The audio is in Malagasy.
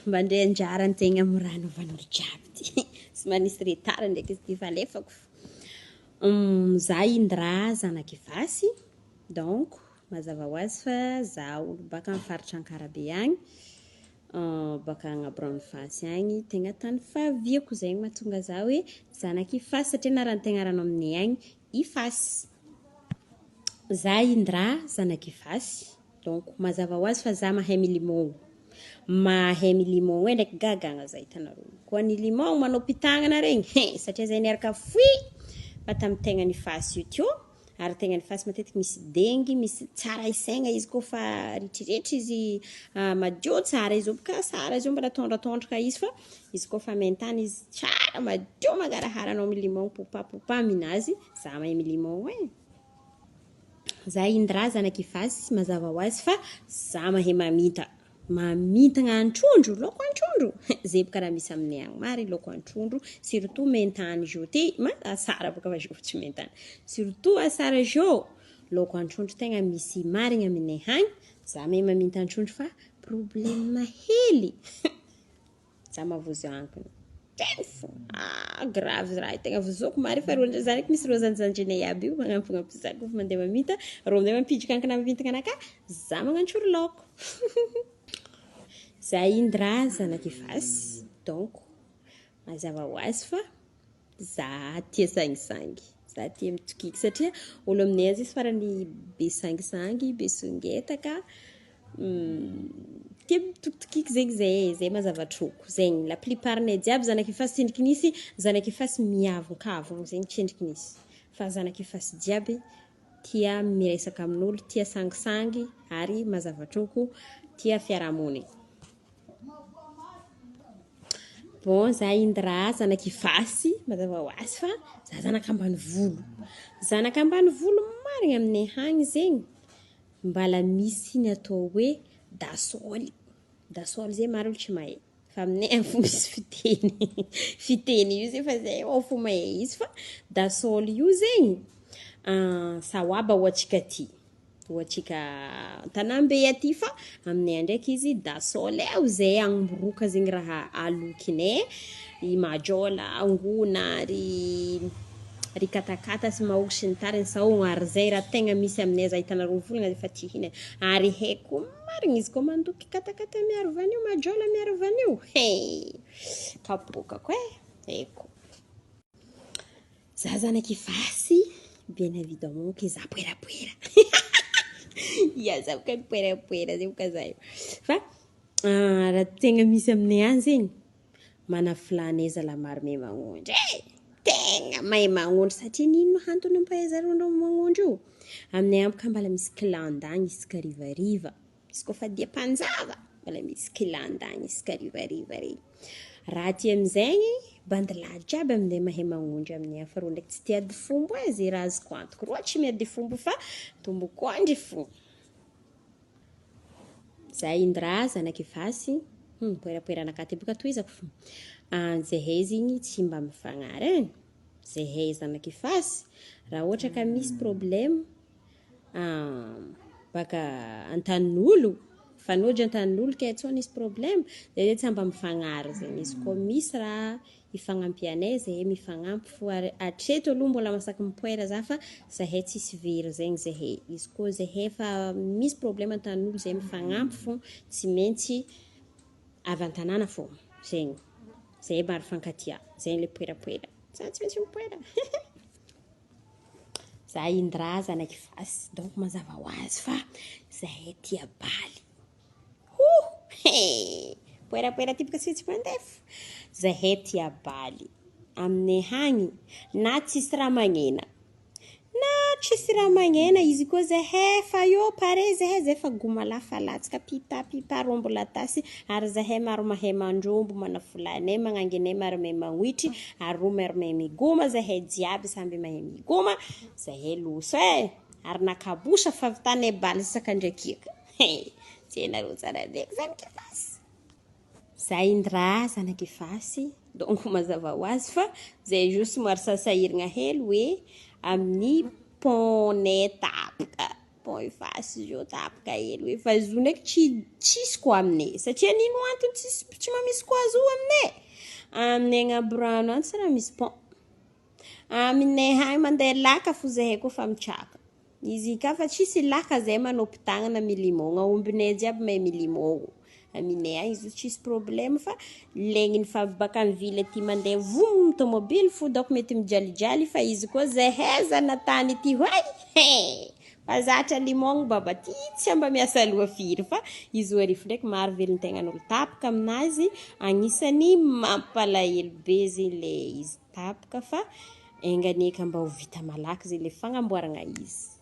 Mba ndray anjara antegna amin'ny raha novan'olo jiaby ty. Somary nisy retard ndraiky izy ty fa alefako fô. Za Indra zanak'Ifasy, donc mazava ho azy fa za olo baka amin'ny faritra Ankarabe agny, baka Agnaborano-Fasy agny, tegna tany fahaviako, zegny mahatonga za hoe zanak'Ifasy satria anaran'ny rano aminay agny Ifasy. Za Indra zanak'Ifasy, donc mazava ho azy fa za mahay milimôgno. Mahay milimôgno e, ndraiky gagagna za hitanareo. Koa ny limôgno manao pitagnana regny, he, satria zay niaraka fohy fa tamin'ny tegnan'Ifasy io teo, ary tegnan'Ifasy matetiky misy dengy, misy tsara isaigna izy koa fa ritriritry izy, madio tsara izy io, boka asara izy io mbola tondratondraka izy fa izy koa fa main-tany izy tsara madio mangarahara anao milimôgno popapopa aminazy, za mahay milimôgno e. Za Indra zanak'Ifasy, mazava ho azy fa za mahay maminta. Mamintagna antrondro, laoko antrondro, zay boka raha misy aminay agny, marigny laoko antrondro, surtout main-tany zao ty, ma asara boka fa zao tsy main-tany, surtout asara zao, laoko antrondro tegna misy marigny aminay agny, za mahay maminta antrondro fa problème hely, za mahavozo ankona, tegna fo, ah grave raha io, tegna vozoko marigny fa rô za ndraiky misy rô zandrizandrinay aby io magnampignampy za koa fa mandeha maminta, rô amin'izay mampidriky ankona mivintana anakahy, za magnantsoro laoko. Za Indra zanak'Ifasy, donc mazava ho azy fa za tia sangisangy, za tia mitokiky satria olo aminay azy izy farany be sangisangy, be songetaka, tia mitokitokiky zegny zay, zay mazava troko, zegny la plupart-nay jiaby zanak'Ifasy tsendriky nisy, zanak'Ifasy miavonkavogno zegny tsendriky nisy, fa zanak'Ifasy jiaby tia miresaka amin'olo, tia sangisangy ary mazava troko, tia fiarahamonigny. Bon, za Indra zanak'Ifasy, mazava ho azy fa za zanak'ambanivolo. Zanak'ambanivolo marigny aminay agny zegny, mbala misy ny atao hoe dasôly. Dasôly zegny maro olo tsy mahay, fa aminay agny fô misy fiteny. Fiteny io zegny fa zay ao fô mahay izy fa dasôly io zegny, sahoaba ho antsika aty, ho antsika an-tanambe aty fa aminay ndraiky izy dasôly e, zay agnombiroka zegny raha alokinay, i majola, angona, ry katakata sy mahôgo sy ny tariny, sahogno ary zay raha tegna misy aminay za hitanareo mivolagna efa tia hihina. Ary haiko marigny izy koa mandoky katakata miaro vanio, majola miaro vanio, he, kapôkako e, haiko. Za zanak'Ifasy, bien évidemment que za poerapoera. Ia, za boka mipoerapoera zegny boka za io. Fa raha tegna misy aminay agny zegny, manafilanay zalahy maro mahay magnondry e, tegna mahay magnondry satria n'ino antony ampahaizareo magnondry io? Aminay agny boka mbala misy kilandagny isaka harivariva, izy koa fa dia mpanjava, mbola misy kilandagny isaka harivariva regny. Raha aty amin'izegny, bandilahy jiaby aminay mahay magnondry aminay agny fa rô ndraiky tsy tia ady fombo e, zay raha azoko antoko, rô tsy miady fombo fa tombok'ondry fô. Za Indra zanak'Ifasy, poerapoeranakahy ty boka tohizako fô. Zahay zegny tsy mba mifagnary e, zahay zanak'Ifasy, raha ohatra ka misy problème baka an-tanin'olo, mifanojo an-tanin'olo ke tsô nisy problème, zahay tsy mba mifagnary zegny, izy koa misy raha ifagnampianay zahay mifagnampy fô ary hatreto aloha mbola masaky mipoera za fa zahay tsisy very zegny zahay, izy koa zahay fa misy problème an-tanin'olo zahay mifagnampy fô, tsy maintsy avy an-tanàna fô, zegny, zahay maro mifankatia, zegny le poerapoera, za tsy maintsy mipoera. Za Indra zanak'Ifasy, donc mazava ho azy fa zahay tia baly. Ho, he, poerapoera ty boka tsy maintsy mandefa. Zahay tia baly. Aminay agny, na tsisy raha magnena, na tsisy raha magnena izy koa zahay fa eo pare zahay, zahay fa gomalafa latsaka pipa pipa rombo latasy, ary zahay maro mahay mandrombo, manafolanay, magnanginay maro mahay magnoitry, ary ro maro mahay migoma, zahay jiaby samby mahay migoma, zahay loso e, ary nakabosa fa avy tanay baly isak'andrakiaka. He, tsy hainareo tsara ndraiky zanak'Ifasy. Za Indra zanak'Ifasy, donc mazava ho azy fa zay juste somary sasahiragna hely hoe amin'ny pont-nay tapaka. Pont Ifasy izy io tapaka hely hoe fa izy io ndraiky tsy tsisy koa aminay satria nino antony tsisy tsy mba misy koa azy io aminay? Aminay agnabo rano any tsy raha misy pont. Aminay agny mandeha laka fo zahay koa fa mitraka. Izy ka fa tsisy laka zahay manopy tagnana milimôgna, aombinay jiaby mahay milimôgno. Aminay agny izy io tsisy problème fa legniny fa avy baka amin'ny ville aty mandeha voum tomobily fo donc mety mijalijaly fa izy koa zahay zanatany aty hoay he fa zatra limôgno baba ty tsy mba miasa loha firy fa izy io arifo ndraiky maro velon-tegnan'olo tapaka aminazy. Agnisan'ny mampalahelo be zegny le izy tapaka fa enga anie ka mba ho vita malaky zegny le fagnamboarana izy.